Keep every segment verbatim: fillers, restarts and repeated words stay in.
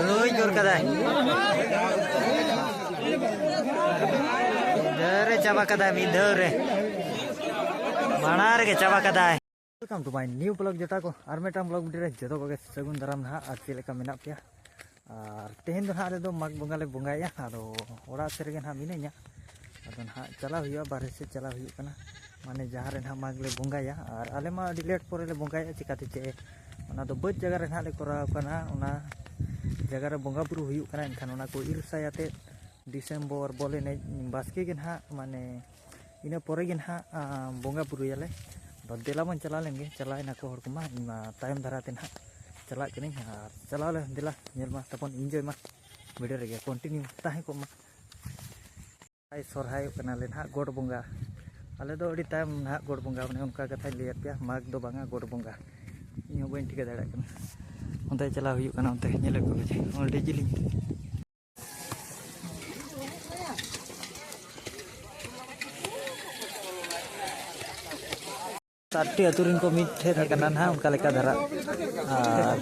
ᱱᱩᱭ ᱡᱳᱨ ᱠᱟᱫᱟᱭ᱾ ᱢᱤᱫ ᱫᱷᱟᱣ ᱨᱮ ᱪᱟᱵᱟ ᱠᱟᱫᱟᱭ, ᱢᱤᱫ ᱫᱷᱟᱣ ᱨᱮ᱾ ᱢᱟᱲᱟᱝ ᱨᱮᱜᱮ ᱪᱟᱵᱟ ᱠᱟᱫᱟᱭ᱾ Welcome to my new vlog ᱡᱚᱴᱟ ᱠᱚ, ᱟᱨ ᱢᱤᱫᱴᱟᱝ vlog video ᱨᱮ ᱡᱚᱛᱚ ᱠᱚᱜᱮ ᱥᱟᱹᱜᱩᱱ ᱫᱟᱨᱟᱢ ᱱᱟᱦᱟᱜ᱾ ᱟᱨ ᱪᱮᱫ ᱞᱮᱠᱟ ᱢᱮᱱᱟᱜ ᱯᱮᱭᱟ? ᱟᱨ ᱛᱮᱦᱮᱧ ᱫᱚ ᱱᱟᱦᱟᱜ ᱟᱞᱮ ᱫᱚ ᱢᱟᱜᱽ ᱵᱚᱸᱜᱟ ᱞᱮ ᱵᱚᱸᱜᱟᱭᱟ᱾ ᱟᱫᱚ ᱚᱲᱟᱜ ᱥᱮᱫ ᱨᱮᱜᱮ ᱱᱟᱦᱟᱜ ᱢᱤᱱᱟᱹᱧᱟ᱾ ᱟᱫᱚ ᱱᱟᱦᱟᱜ ᱪᱟᱞᱟᱣ ᱦᱩᱭᱩᱜᱼᱟ, ᱵᱟᱨᱦᱮ ᱥᱮᱫ ᱪᱟᱞᱟᱣ ᱦᱩᱭᱩᱜ ᱠᱟᱱᱟ, ᱢᱟᱱᱮ ᱡᱟᱦᱟᱸ ᱨᱮ ᱱᱟᱦᱟᱜ ᱢᱟᱜᱽ ᱞᱮ ᱵᱚᱸᱜᱟᱭᱟ᱾ ᱟᱨ ᱟᱞᱮ ᱢᱟ ᱟᱹᱰᱤ late ᱯᱚᱨᱮ ᱞᱮ ᱵᱚᱸᱜᱟᱭᱟ, ᱪᱤᱠᱟᱹᱛᱮ ᱪᱮ ᱚᱱᱟ ᱫᱚ ᱵᱟᱹᱫᱽ ᱡᱟᱭᱜᱟ ᱨᱮ ᱱᱟᱦᱟᱜ ᱞᱮ ᱠᱚᱨᱟᱣ ᱠᱟᱱᱟ, ᱚᱱᱟ ᱡᱟᱭᱜᱟ ᱨᱮ ᱵᱚᱸᱜᱟ ᱵᱩᱨᱩ ᱦᱩᱭᱩᱜ ᱠᱟᱱᱟ᱾ ᱮᱱᱠᱷᱟᱱ ᱚᱱᱟ ᱠᱚ ᱤᱨ ᱥᱟᱭ ᱟᱛᱮᱫ December ᱵᱚᱞ ᱮᱱᱮᱡ ᱵᱟᱥᱠᱮ ᱜᱮ ᱱᱟᱦᱟᱜ, ᱢᱟᱱᱮ ᱤᱱᱟᱹ ᱯᱚᱨᱮ ᱜᱮ ᱱᱟᱦᱟᱜ, ᱟ, ᱵᱚᱸᱜᱟ ᱵᱩᱨᱩᱭᱟᱞᱮ᱾ ᱟᱫᱚ ᱫᱮᱞᱟ ᱵᱚᱱ ᱪᱟᱞᱟᱣ ᱞᱮᱱ ᱜᱮ, ᱪᱟᱞᱟᱣ ᱮᱱᱟ ᱠᱚ ᱦᱚᱲ ᱠᱚᱢᱟ, ᱤᱧ ᱢᱟ ᱛᱟᱭᱚᱢ ᱫᱷᱟᱨᱟ ᱛᱮ ᱱᱟᱦᱟᱜ ᱪᱟᱞᱟᱜ ᱠᱟᱹᱱᱟᱹᱧ᱾ ᱟᱨ ᱪᱟᱞᱟᱣ ᱞᱮ ᱫᱮᱞᱟ, ᱧᱮᱞ ᱢᱟ ᱛᱟᱵᱚᱱ, enjoy ᱢᱟ video ᱨᱮᱜᱮ continue ᱛᱟᱦᱮᱸ ᱠᱚᱜ ᱢᱟ᱾ ᱟᱭ ᱥᱚᱨᱦᱟᱭᱚᱜ ᱠᱟᱱᱟᱞᱮ ᱱᱟᱦᱟᱜ ᱜᱚᱰ ᱵᱚᱸᱜᱟ᱾ ᱟᱞᱮ ᱫᱚ ᱟᱹᱰᱤ ᱛᱟᱭᱚᱢ ᱱᱟᱦᱟᱜ ᱜᱚᱰ ᱵᱚᱸᱜᱟ, ᱢᱟᱱᱮ ᱚᱱᱠᱟ ᱠᱟᱛᱷᱟᱧ ᱞᱟᱹᱭᱟᱫ ᱯᱮᱭᱟ, ᱢᱟᱜᱽ ᱫᱚ ᱵᱟᱝᱟ, ᱜᱚᱰ ᱵᱚᱸᱜᱟ᱾ ᱤᱧ ᱦᱚᱸ ᱵᱟᱹᱧ ᱴᱷᱤᱠᱟᱹ ᱫᱟᱲᱮᱭᱟᱜ ᱠᱟᱱᱟ᱾ ᱚᱱᱛᱮ ᱪᱟᱞᱟᱣ ᱦᱩᱭᱩᱜ ᱠᱟᱱᱟ, ᱚᱱᱛᱮ ᱧᱮᱞᱮᱫ ᱠᱚᱣᱟ ᱡᱮ ᱟᱹᱰᱤ ᱡᱤᱞᱤᱧ᱾ ᱥᱟᱛᱴᱤ ᱟᱹᱛᱩ ᱨᱮᱱ ᱠᱚ ᱢᱤᱫ ᱴᱷᱮᱱ ᱟᱠᱟᱱᱟ ᱱᱟᱦᱟᱜ, ᱚᱱᱠᱟ ᱞᱮᱠᱟ ᱫᱷᱟᱨᱟ᱾ ᱟᱨ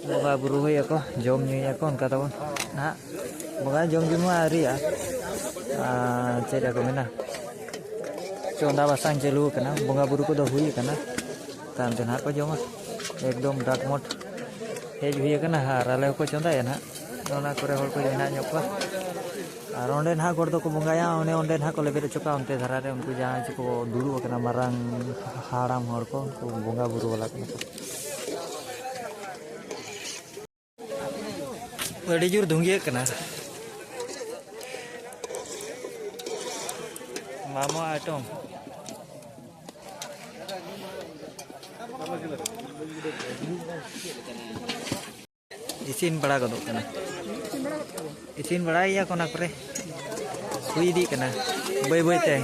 ᱵᱚᱸᱜᱟ ᱵᱩᱨᱩ ᱦᱩᱭᱟᱠᱚ, ᱡᱚᱢ ᱧᱩᱭᱟᱠᱚ, ᱚᱱᱠᱟ ᱛᱟᱵᱚᱱ ᱱᱟᱦᱟᱜ᱾ ᱵᱚᱸᱜᱟ ᱡᱚᱢ ᱧᱩ ᱢᱟ ᱟᱹᱣᱨᱤᱭᱟᱜᱼᱟ᱾ ᱟᱨ ᱪᱮᱫ ᱠᱚ ᱢᱮᱱᱟ, ᱪᱚᱸᱫᱟ ᱵᱟᱥᱟᱝ ᱪᱟᱹᱞᱩ ᱟᱠᱟᱱᱟ, ᱵᱚᱸᱜᱟ ᱵᱩᱨᱩ ᱠᱚᱫᱚ ᱦᱩᱭ ᱟᱠᱟᱱᱟ᱾ ᱛᱟᱭᱚᱢ ᱛᱮ ᱱᱟᱦᱟᱜ ᱠᱚ ᱡᱚᱢᱟ᱾ ᱮᱠᱫᱚᱢ ᱰᱟᱠᱢᱚᱴ ᱦᱮᱡ ᱦᱩᱭ ᱟᱠᱟᱱᱟ ᱟᱨ ᱟᱞᱮ ᱦᱚᱸᱠᱚ ᱪᱚᱸᱫᱟᱭᱟ ᱱᱟᱦᱟᱜ᱾ ᱚᱱᱟ ᱠᱚᱨᱮ ᱦᱚᱲ ᱠᱚ ᱢᱮᱱᱟᱜ ᱧᱚᱜ ᱠᱚᱣᱟ᱾ ᱟᱨ ᱚᱸᱰᱮ ᱱᱟᱦᱟᱜ ᱜᱚᱰ ᱫᱚᱠᱚ ᱵᱚᱸᱜᱟᱭᱟ, ᱚᱱᱮ ᱚᱸᱰᱮ ᱱᱟᱦᱟᱜ ᱠᱚ ᱞᱮᱵᱮᱫ ᱦᱚᱪᱚ ᱠᱟᱜᱼᱟ ᱚᱱᱛᱮ ᱫᱷᱟᱨᱟ ᱨᱮ, ᱩᱱᱠᱩ ᱡᱟᱦᱟᱸᱭ ᱪᱮ ᱠᱚ ᱫᱩᱲᱩᱵ ᱟᱠᱟᱱᱟ, ᱢᱟᱨᱟᱝ ᱦᱟᱲᱟᱢ ᱦᱚᱲ ᱠᱚ, ᱩᱱᱠᱩ ᱵᱚᱸᱜᱟ ᱵᱩᱨᱩ ᱵᱟᱞᱟ ᱠᱟᱱᱟ ᱠᱚ᱾ ᱟᱹᱰᱤ ᱡᱳᱨ ᱫᱷᱩᱝᱜᱤᱭᱟᱹᱜ ᱠᱟᱱᱟ᱾ ᱢᱟᱢᱟ ᱟᱭᱴᱚᱢ᱾ ᱤᱥᱤᱱ ᱵᱟᱲᱟ ᱜᱚᱫᱚᱜ ᱠᱟᱱᱟ᱾ ᱤᱥᱤᱱ ᱵᱟᱲᱟᱭ ᱜᱮᱭᱟ ᱠᱚ ᱚᱱᱟ ᱠᱚᱨᱮ᱾ ᱦᱩᱭ ᱤᱫᱤᱜ ᱠᱟᱱᱟ ᱵᱟᱹᱭ ᱵᱟᱹᱭ ᱛᱮ᱾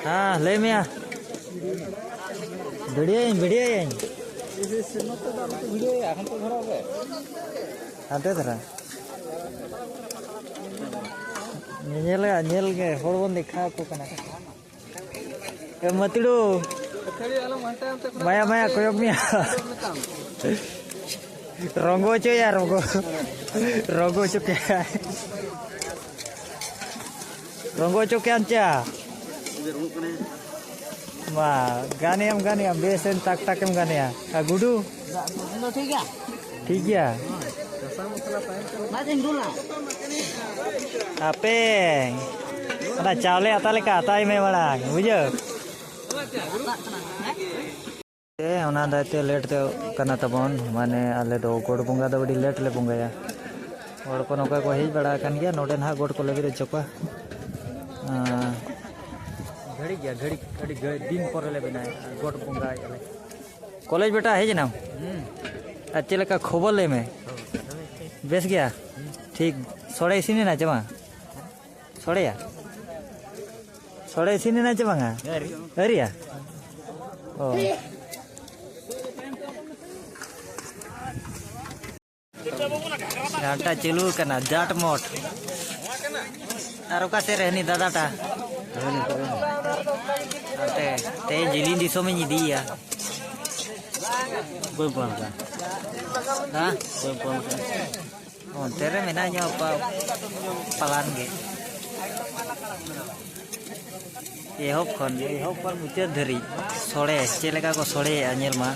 ᱦᱮᱸ, ᱞᱟᱹᱭ ᱢᱮᱭᱟ᱾ ᱵᱷᱤᱲᱤᱭᱟᱹᱧ, ᱵᱷᱤᱲᱤᱭᱟᱹᱭᱟᱹᱧ᱾ ᱦᱟᱱᱛᱮ ᱫᱷᱟᱨᱟ᱾ ᱧᱮᱧᱮᱞ, ᱧᱮᱞ ᱜᱮ, ᱦᱚᱲ ᱵᱚᱱ ᱫᱮᱠᱷᱟᱣ ᱟᱠᱚ ᱠᱟᱱᱟ᱾ ᱮ ᱢᱟᱹᱛᱲᱩ᱾ ᱢᱟᱭᱟ, ᱢᱟᱭᱟ, ᱠᱚᱭᱚᱜ ᱢᱮᱭᱟ᱾ ᱨᱚᱸᱜᱚ ᱦᱚᱪᱚᱭᱟ, ᱨᱚᱸᱜᱚ᱾ ᱨᱚᱸᱜᱚ ᱦᱚᱪᱚ ᱠᱮᱭᱟ᱾ ᱨᱚᱸᱜᱚ ᱦᱚᱪᱚ ᱠᱮᱭᱟᱢ ᱪᱟ? ᱢᱟ, ᱜᱟᱱᱮᱭᱟᱢ, ᱜᱟᱱᱮᱭᱟᱢ, ᱵᱮᱥ ᱮᱢ ᱴᱟᱠ ᱴᱟᱠ ᱮᱢ ᱜᱟᱱᱮᱭᱟ᱾ ᱟᱨ ᱜᱩᱰᱩ? ᱴᱷᱤᱠ ᱜᱮᱭᱟ᱾ ᱴᱷᱤᱠ ᱜᱮᱭᱟ᱾ ᱦᱟᱯᱮ, ᱚᱱᱟ ᱪᱟᱣᱞᱮ ᱟᱛᱟ ᱞᱮᱠᱟ ᱟᱛᱟᱭ ᱢᱮ ᱢᱟᱲᱟᱝ, ᱵᱩᱡᱷᱟᱹᱣ? ᱛᱮ ᱚᱱᱟ ᱫᱟᱭ ᱛᱮ ᱞᱮᱴ ᱛᱮ ᱠᱟᱱᱟ ᱛᱟᱵᱚᱱ, ᱢᱟᱱᱮ ᱟᱞᱮ ᱫᱚ ᱜᱚᱰ ᱵᱚᱸᱜᱟ ᱫᱚ ᱟᱹᱰᱤ ᱞᱮᱴ ᱞᱮ ᱵᱚᱸᱜᱟᱭᱟ᱾ ᱦᱚᱲ ᱠᱚ ᱱᱚᱝᱠᱟ ᱠᱚ ᱦᱮᱡ ᱵᱟᱲᱟ ᱟᱠᱟᱱ ᱜᱮᱭᱟ, ᱱᱚᱰᱮ ᱱᱟᱦᱟᱜ ᱜᱚᱰ ᱠᱚ ᱞᱟᱹᱜᱤᱫ ᱦᱚᱪᱚ ᱠᱚᱣᱟ᱾ ᱟᱸ, ᱜᱷᱟᱹᱲᱤᱡ ᱜᱮᱭᱟ, ᱜᱷᱟᱹᱲᱤᱡ, ᱟᱹᱰᱤ ᱜᱷᱟᱹᱲᱤᱡ ᱫᱤᱱ ᱯᱚᱨᱮ ᱞᱮ ᱵᱮᱱᱟᱣᱮᱫᱼᱟ ᱜᱚᱰ ᱵᱚᱸᱜᱟᱭᱮᱫᱼᱟ ᱞᱮ᱾ ᱠᱚᱞᱮᱡᱽ ᱵᱮᱴᱟ ᱦᱮᱡ ᱮᱱᱟᱢ? ᱟᱨ ᱪᱮᱫ ᱞᱮᱠᱟ ᱠᱷᱚᱵᱚᱨ ᱞᱟᱹᱭ ᱢᱮ? ᱵᱮᱥ ᱜᱮᱭᱟ? ᱴᱷᱤᱠ᱾ ᱥᱚᱲᱮ ᱤᱥᱤᱱ ᱮᱱᱟ ᱪᱮ ᱵᱟᱝ? ᱥᱚᱲᱮᱭᱟ? ᱥᱚᱲᱮ ᱤᱥᱤᱱ ᱮᱱᱟ ᱪᱮ ᱵᱟᱝᱟ? ᱟᱹᱣᱨᱤ᱾ ᱟᱹᱣᱨᱤᱭᱟ? ᱚ᱾ ᱜᱷᱟᱱᱴᱟ ᱪᱟᱹᱞᱩ ᱟᱠᱟᱱᱟ, ᱡᱟᱴ ᱢᱚᱴ᱾ ᱟᱨ ᱚᱠᱟ ᱥᱮᱫ ᱨᱮ ᱦᱟᱹᱱᱤ ᱫᱟᱫᱟᱴᱟ? ᱦᱟᱱᱛᱮ, ᱛᱮᱦᱮᱧ ᱡᱤᱞᱤᱧ ᱫᱤᱥᱚᱢᱤᱧ ᱤᱫᱤᱭᱮᱭᱟ᱾ ᱚᱠᱚᱭ ᱯᱷᱳᱱ ᱠᱟᱜᱼᱟ? ᱦᱮᱸ? ᱚᱠᱚᱭ ᱯᱷᱳᱱ ᱠᱟᱜᱼᱟ? ᱚᱱᱛᱮ ᱨᱮ ᱢᱮᱱᱟᱜ ᱧᱚᱜ ᱯᱟ-, ᱯᱟᱞᱟᱱ ᱜᱮ᱾ ᱮᱦᱚᱵ ᱠᱷᱚᱱ, ᱮᱦᱚᱵ ᱠᱷᱚᱱ ᱢᱩᱪᱟᱹᱫ ᱫᱷᱟᱹᱨᱤᱡ ᱥᱚᱲᱮ, ᱪᱮᱫ ᱞᱮᱠᱟ ᱠᱚ ᱥᱚᱲᱮᱭᱮᱫᱼᱟ, ᱧᱮᱞ ᱢᱟ᱾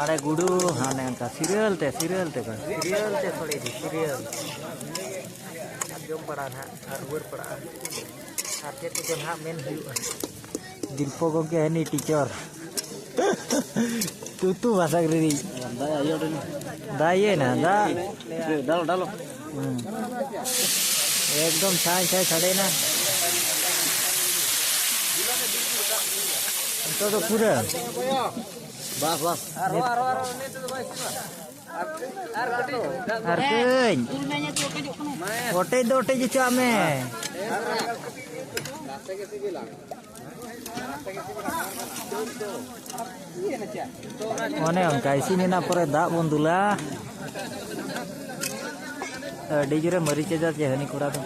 ᱟᱲᱮ ᱜᱩᱰᱩ, ᱦᱟᱱᱮ ᱚᱱᱠᱟ serial ᱛᱮ, serial ᱛᱮ ᱠᱚ, serial ᱛᱮ ᱥᱚᱲᱮ ᱤᱫᱤ, serial᱾ ᱟᱨ ᱡᱚᱢ ᱯᱟᱲᱟᱜᱼᱟ ᱱᱟᱦᱟᱜ, ᱟᱨ ᱨᱩᱣᱟᱹᱲ ᱯᱟᱲᱟᱜᱼᱟ᱾ ᱟᱨ ᱪᱮᱫ ᱠᱚᱪᱚ ᱱᱟᱦᱟᱜ ᱢᱮᱱ ᱦᱩᱭᱩᱜᱼᱟ᱾ ᱫᱤᱞᱯᱚ ᱜᱚᱢᱠᱮ ᱦᱟᱹᱱᱤ teacher᱾ ᱛᱩᱛᱩ ᱵᱷᱟᱥᱟ ᱨᱤᱱᱤᱡ᱾ ᱫᱟᱜ ᱤᱭᱟᱹᱭᱮᱱᱟ, ᱫᱟᱜ᱾ ᱰᱟᱞᱚ, ᱰᱟᱞᱚ᱾ ᱦᱩᱸ᱾ ᱮᱠᱫᱚᱢ ᱪᱷᱟᱭ ᱪᱷᱟᱭ ᱥᱟᱰᱮᱭᱮᱱᱟ᱾ ᱱᱤᱛᱚᱜ ᱫᱚ ᱯᱩᱨᱟᱹ᱾ ᱵᱟᱥ, ᱵᱟᱥ᱾ ᱟᱨ ᱠᱟᱹᱡ᱾ ᱚᱴᱮᱡ ᱫᱚ ᱚᱴᱮᱡ ᱦᱚᱪᱚᱣᱟᱜ ᱢᱮ᱾ ᱚᱱᱮ ᱚᱱᱠᱟ ᱤᱥᱤᱱ ᱮᱱᱟ ᱯᱚᱨᱮ ᱫᱟᱜ ᱵᱚᱱ ᱫᱩᱞᱟ᱾ ᱟᱹᱰᱤ ᱡᱳᱨᱮ ᱢᱟᱹᱨᱤᱪ ᱮᱫᱟ ᱡᱮ ᱦᱟᱹᱱᱤ ᱠᱚᱲᱟ ᱫᱚ᱾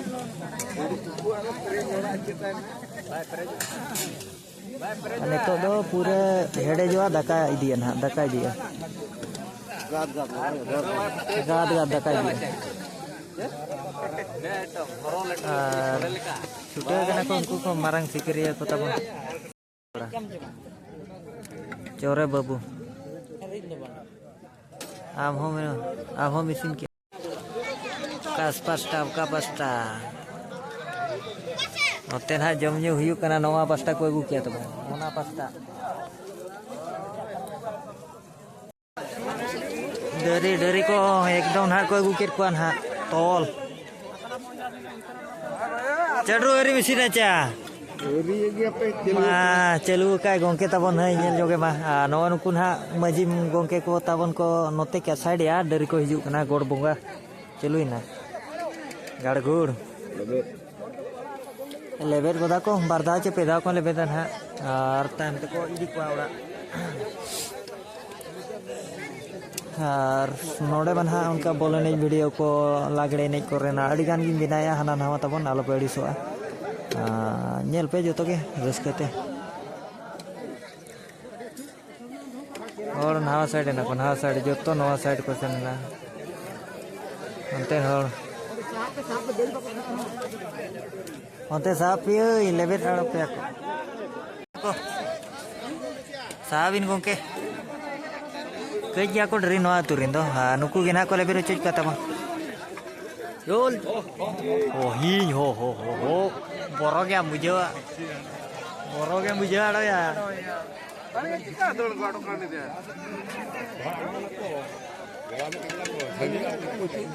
ᱱᱤᱛᱚᱜ ᱫᱚ ᱯᱩᱨᱟᱹ ᱦᱮᱰᱮᱡᱚᱜᱼᱟ, ᱫᱟᱠᱟ ᱤᱫᱤᱭᱟ ᱱᱟᱦᱟᱜ, ᱫᱟᱠᱟ ᱤᱫᱤᱭᱟ᱾ ᱜᱟᱫ ᱜᱟᱫ ᱫᱟᱠᱟ ᱤᱫᱤᱭᱟ᱾ ᱟᱨ ᱪᱷᱩᱴᱟᱹᱣ ᱠᱟᱱᱟ ᱠᱚ ᱩᱱᱠᱩ ᱠᱚ ᱢᱟᱨᱟᱝ ᱥᱤᱠᱟᱹᱨᱤᱭᱟᱹ ᱠᱚ ᱛᱟᱵᱚᱱ᱾ ᱪᱚᱨᱮ ᱵᱟᱹᱵᱩ, ᱟᱢ ᱦᱚᱸ ᱢᱮ-, ᱟᱢ ᱦᱚᱸ ᱢᱤᱥᱤᱱ ᱠᱮ-, ᱚᱠᱟ ᱯᱟᱥᱴᱟ, ᱚᱠᱟ ᱯᱟᱥᱴᱟ? ᱱᱚᱛᱮ ᱱᱟᱦᱟᱜ ᱡᱚᱢ ᱧᱩ ᱦᱩᱭᱩᱜ ᱠᱟᱱᱟ, ᱱᱚᱣᱟ ᱯᱟᱥᱴᱟ ᱠᱚ ᱟᱹᱜᱩ ᱠᱮᱭᱟ ᱛᱚᱵᱮ, ᱚᱱᱟ ᱯᱟᱥᱴᱟ᱾ ᱰᱟᱹᱨᱤ, ᱰᱟᱹᱨᱤ ᱠᱚ ᱮᱠᱫᱚᱢ ᱱᱟᱦᱟᱜ ᱠᱚ ᱟᱹᱜᱩ ᱠᱮᱫ ᱠᱚᱣᱟ ᱱᱟᱦᱟᱜ, ᱛᱚᱞ᱾ ᱪᱟᱹᱰᱨᱩ ᱟᱹᱣᱨᱤᱢ ᱤᱥᱤᱱᱟ ᱪᱟ? ᱟᱹᱣᱨᱤᱭᱟᱜ ᱜᱮᱭᱟ ᱯᱮ, ᱪᱟᱹᱞᱩ ᱢᱟ, ᱟᱠᱟᱱᱟ᱾ ᱪᱟᱹᱞᱩ ᱟᱠᱟᱫ ᱜᱚᱢᱠᱮ ᱛᱟᱵᱚᱱ, ᱦᱟᱸᱜ ᱧᱮᱞ ᱧᱚᱜᱮ ᱢᱟ᱾ ᱟᱨ ᱱᱚᱜᱼᱚ ᱱᱩᱠᱩ ᱱᱟᱦᱟᱜ ᱢᱟᱹᱡᱷᱤ ᱜᱚᱢᱠᱮ ᱠᱚ ᱛᱟᱵᱚᱱ ᱠᱚ ᱱᱚᱛᱮ ᱠᱮ ᱥᱟᱭᱤᱰ ᱮᱜᱼᱟ, ᱰᱟᱹᱨᱤ ᱠᱚ ᱦᱤᱡᱩᱜ ᱠᱟᱱᱟ, ᱜᱚᱰ ᱵᱚᱸᱜᱟ ᱪᱟᱹᱞᱩᱭᱮᱱᱟ᱾ ᱜᱟᱲᱜᱩᱲ᱾ ᱞᱮᱵᱮᱫ ᱜᱚᱫᱟ ᱠᱚ, ᱵᱟᱨ ᱫᱷᱟᱣ ᱪᱮ ᱯᱮ ᱫᱷᱟᱣ ᱠᱚ ᱞᱮᱵᱮᱫᱟ ᱱᱟᱦᱟᱜ, ᱟᱨ ᱛᱟᱭᱚᱢ ᱛᱮᱠᱚ ᱤᱫᱤ ᱠᱚᱣᱟ ᱚᱲᱟᱜ᱾ ᱟᱨ ᱱᱚᱰᱮ ᱢᱟ ᱱᱟᱦᱟᱜ ᱚᱱᱠᱟ ᱵᱚᱞ ᱮᱱᱮᱡ ᱵᱷᱤᱰᱤᱭᱳ ᱠᱚ, ᱞᱟᱜᱽᱲᱮ ᱮᱱᱮᱡ ᱠᱚᱨᱮᱱᱟᱜ ᱟᱹᱰᱤ ᱜᱟᱱ ᱜᱤᱧ ᱵᱮᱱᱟᱣᱮᱫᱼᱟ, ᱦᱟᱱᱟ ᱱᱟᱣᱟ ᱛᱟᱵᱚᱱ, ᱟᱞᱚᱯᱮ ᱟᱹᱲᱤᱥᱚᱜᱼᱟ᱾ ᱟᱨ ᱧᱮᱞ ᱯᱮ ᱡᱚᱛᱚ ᱜᱮ ᱨᱟᱹᱥᱠᱟᱹ ᱛᱮ᱾ ᱦᱚᱲ ᱱᱟᱣᱟ ᱥᱟᱭᱤᱰ ᱮᱱᱟ ᱠᱚ, ᱱᱟᱣᱟ ᱥᱟᱭᱤᱰ, ᱡᱚᱛᱚ ᱱᱚᱣᱟ ᱥᱟᱭᱤᱰ ᱠᱚ ᱥᱮᱱ ᱮᱱᱟ᱾ ᱚᱱᱛᱮ ᱦᱚᱲ, ᱚᱱᱛᱮ ᱥᱟᱵ ᱯᱮᱭᱟᱹᱧ, ᱞᱮᱵᱮᱫ ᱟᱲᱚ ᱯᱮᱭᱟ ᱠᱚ᱾ ᱥᱟᱵ ᱵᱤᱱ ᱜᱚᱢᱠᱮ, ᱠᱟᱹᱡ ᱜᱮᱭᱟ ᱠᱚ ᱰᱨᱤ ᱱᱚᱣᱟ ᱟᱹᱛᱩ ᱨᱮᱱ ᱫᱚ, ᱟᱨ ᱱᱩᱠᱩ ᱜᱮ ᱱᱟᱦᱟᱜ ᱠᱚ ᱞᱮᱵᱮᱫ ᱦᱚᱪᱚᱭᱮᱫ ᱠᱚᱣᱟ ᱛᱟᱵᱚᱱ᱾ ᱪᱚᱞ᱾ ᱳ ᱦᱤᱧ, ᱦᱳ, ᱦᱳ, ᱦᱳ, ᱦᱳ᱾ ᱵᱚᱨᱚ ᱜᱮᱭᱟ ᱵᱩᱡᱷᱟᱹᱣᱟ᱾ ᱵᱚᱨᱚ ᱜᱮ ᱵᱩᱡᱷᱟᱹᱣᱟ ᱟᱲᱚᱭᱟ᱾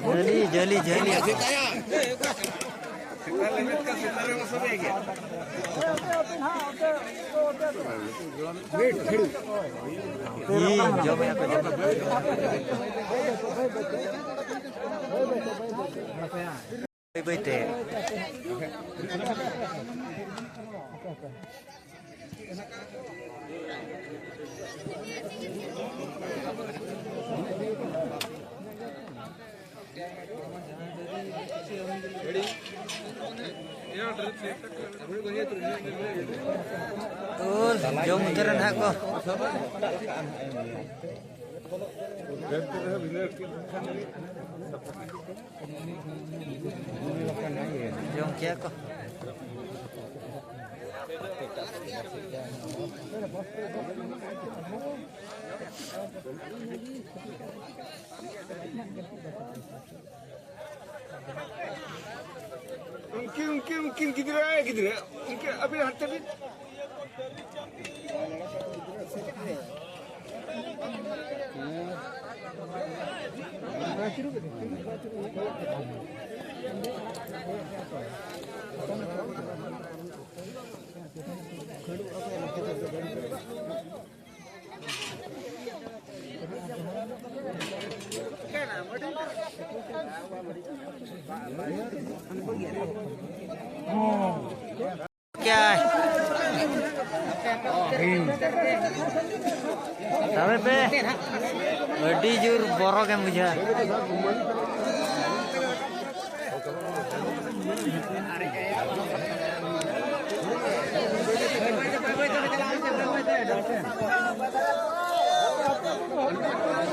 ᱡᱷᱟᱹᱞᱤ, ᱡᱷᱟᱹᱞᱤ, ᱡᱷᱟᱹᱞᱤ᱾ ᱤᱧ ᱡᱚᱢᱮᱫ ᱠᱚ, ᱡᱚᱢᱮᱫ ᱠᱚ᱾ ᱵᱟᱹᱭ ᱵᱟᱹᱭ ᱛᱮ᱾ ᱩᱞ ᱡᱚᱢ ᱩᱛᱟᱹᱨ ᱱᱟᱦᱟᱜ ᱠᱚ᱾ ᱡᱚᱢ ᱠᱮᱭᱟ ᱠᱚ᱾ ᱩᱱᱠᱤᱱ, ᱩᱱᱠᱤᱱ, ᱩᱱᱠᱤᱱ ᱜᱤᱫᱽᱨᱟᱹ, ᱜᱤᱫᱽᱨᱟᱹ, ᱩᱱᱠᱤᱱ ᱟᱹᱵᱤᱱ ᱦᱟᱱᱛᱮ ᱵᱤᱱ᱾ ᱠᱮᱭᱟᱭ᱾ ᱛᱚᱵᱮ ᱯᱮ ᱟᱹᱰᱤ ᱡᱳᱨ ᱵᱚᱨᱚ ᱜᱮᱢ ᱵᱩᱡᱷᱟᱹᱣᱟ᱾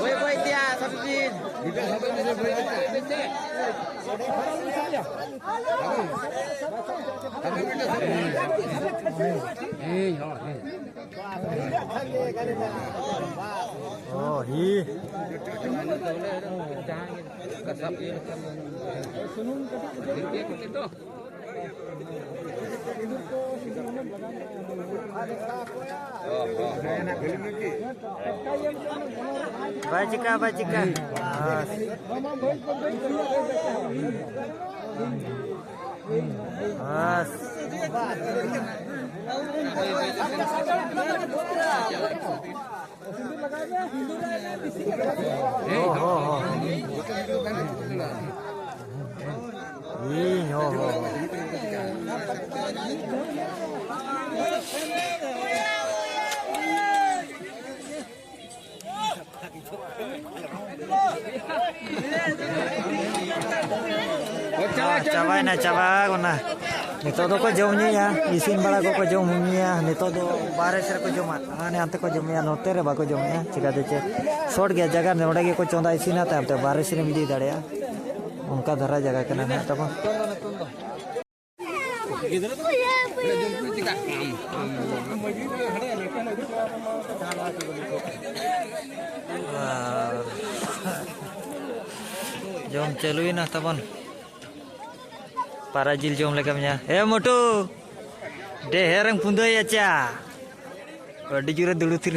ᱵᱟᱹᱭ ᱵᱟᱹᱭ ᱛᱮᱭᱟ ᱥᱟᱵᱡᱤᱱ᱾ ᱦᱮᱸ, ᱦᱮᱸ᱾ ᱚ, ᱦᱤ᱾ ᱵᱟᱭ ᱪᱤᱠᱟ, ᱵᱟᱭ ᱪᱤᱠᱟ᱾ ᱵᱟᱥ᱾ ᱵᱟᱥ᱾ ᱦᱚ, ᱦᱚ, ᱦᱚ᱾ ᱤᱧ, ᱦᱚ, ᱦᱚ, ᱦᱚ᱾ ᱪᱟᱵᱟᱭᱮᱱᱟ, ᱪᱟᱵᱟ ᱜᱚᱱᱟ᱾ ᱱᱤᱛᱚᱜ ᱫᱚᱠᱚ ᱡᱚᱢ ᱧᱩᱭᱟ, ᱤᱥᱤᱱ ᱵᱟᱲᱟ ᱠᱚᱠᱚ ᱡᱚᱢ ᱧᱩᱭᱟ᱾ ᱱᱤᱛᱚᱜ ᱫᱚ ᱵᱟᱦᱨᱮ ᱥᱮᱫ ᱨᱮᱠᱚ ᱡᱚᱢᱟ, ᱦᱟᱱᱮ ᱦᱟᱱᱛᱮ ᱠᱚ ᱡᱚᱢᱮᱜᱼᱟ, ᱱᱚᱛᱮ ᱨᱮ ᱵᱟᱠᱚ ᱡᱚᱢᱮᱜᱼᱟ᱾ ᱪᱤᱠᱟᱹᱛᱮ ᱪᱮᱫ ᱥᱚᱴ ᱜᱮᱭᱟ ᱡᱟᱭᱜᱟ, ᱱᱚᱰᱮ ᱜᱮᱠᱚ ᱪᱚᱸᱫᱟ ᱤᱥᱤᱱᱟ, ᱛᱟᱭᱚᱢ ᱛᱮ ᱵᱟᱦᱨᱮ ᱥᱮᱫ ᱮᱢ ᱤᱫᱤ ᱫᱟᱲᱮᱭᱟᱜᱼᱟ᱾ ᱚᱱᱠᱟ ᱫᱷᱟᱨᱟ ᱡᱟᱭᱜᱟ ᱠᱟᱱᱟ ᱱᱟᱦᱟᱜ ᱛᱟᱵᱚᱱ᱾ ᱟᱨ ᱡᱚᱢ ᱪᱟᱹᱞᱩᱭᱮᱱᱟ ᱛᱟᱵᱚᱱ᱾ ᱯᱟᱨᱟ ᱡᱤᱞ ᱡᱚᱢ ᱞᱮᱠᱟᱢ ᱧᱟ᱾ ᱮ ᱢᱚᱴᱩ, ᱰᱮᱦᱮᱨ ᱮᱢ ᱠᱩᱸᱫᱟᱹᱭᱟ ᱪᱟ? ᱟᱹᱰᱤ ᱡᱳᱨᱮ ᱫᱩᱲᱩᱵ ᱛᱷᱤᱨ᱾